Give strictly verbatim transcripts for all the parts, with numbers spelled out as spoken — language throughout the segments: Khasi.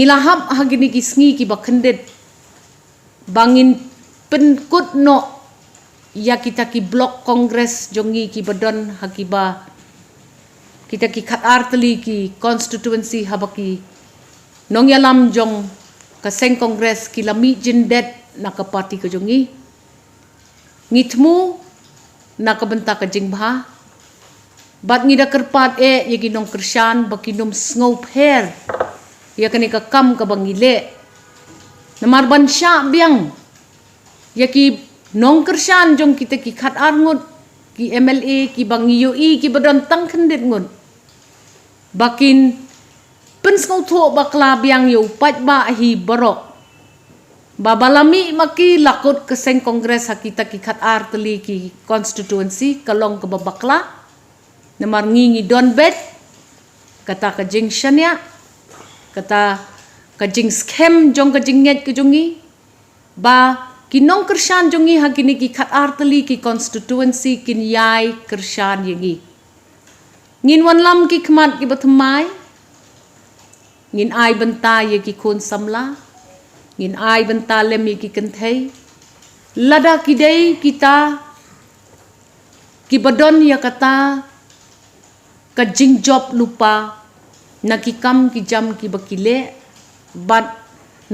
Ngi la hap ha kine ki sngi kiba khyndiat ba ngin pynkut noh ïa kita ki block congress jong ngi kiba don ha kiba, kita ki khatar tylli ki constituency haba ki nongïalam jong ka seng congress ki la mih jyndet na ka party ka jong ngi. Ngi thmu na ka bynta ka jingbha bad ngi da kyrpad eh ïa ki nongkyrshan ba kin ym sngewpher ïa kane ka kam kaba ngi leh. Namar ban shah biang ïa ki nongkyrshan jong kita ki khatar ngut ki MLA kiba ngi ïohi kiba don tang khyndiat ngut ba kin pynsngewthuh bakla biang ïa u paidbah hi baroh ba ba la mih ma ki la kut ka seng congress ha kita ki khatar tylli ki constituency ka long kaba bakla. Namar ngi ngi don beit kata ka jingshaniah, kata ka jingskhem jong ka jingngeit ka jong ngi ba ki nongkyrshan jong ngi ha kine ki khatar tylli ki constituency kin ïai kyrshan ïa ngi. Ngin wanlam ki khmat kiba thymmai, ngin ai bynta ïa ki khun samla, ngin ai bynta lem ïa ki kynthei. Lada ki dei kita kiba don ïa kata ka jingjop lypa na ki kam ki jam kiba ki leh bad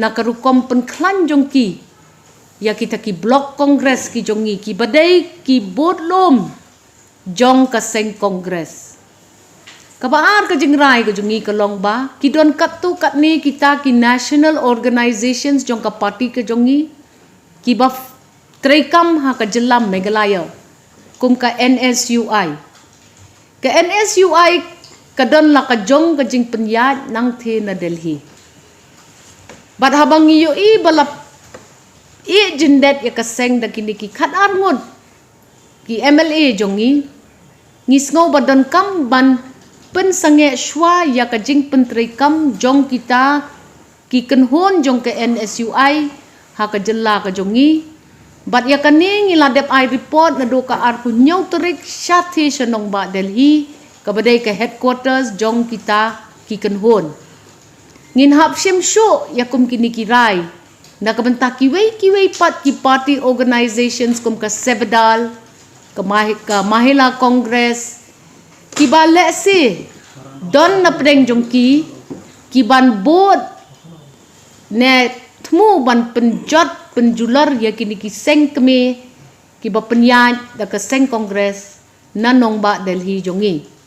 na ka rukom pynkhlaiñ jong ki ïa kita ki block congress ki jong ngi kiba dei ki budlum jong ka seng congress. Kaba ar ka jingrai ka jong ngi ka long ba ki don katto katne kita ki national organisations jong ka party ka jong ngi kiba treikam ha ka jylla Meghalaya kum ka NSUI. Ka NSUI ka don la ka jong ka jingpynïaid nangtei na Delhi bad haba ngi ïohi ba la ïeh jyndet ïa ka seng da kine ki khatar ngut ki MLA jong ngi, ngi sngew ba donkam ban pynsangeh shuwa ïa ka jingpyntreikam jong kita ki kynhun jong ka NSUI ha ka jylla ka jong ngi. Bad ïa kane ngi la dep ai report naduh ka arphew hynñiew tarik shatei sha nongbah Delhi kaba dei ka headquarters jong kita ki kynhun. Ngin hap shim shuh ïa kum kine ki rai na ka bynta kiwei kiwei pat ki party organisations kum ka CEVADAL, ka Mahila Congress kiba lehse don na pdeng jong ki kiban bud ne thmu ban pynjot pynjulor ïa kine ki seng kmie kiba pynïaid da ka seng congress na nongbah Delhi jong ngi.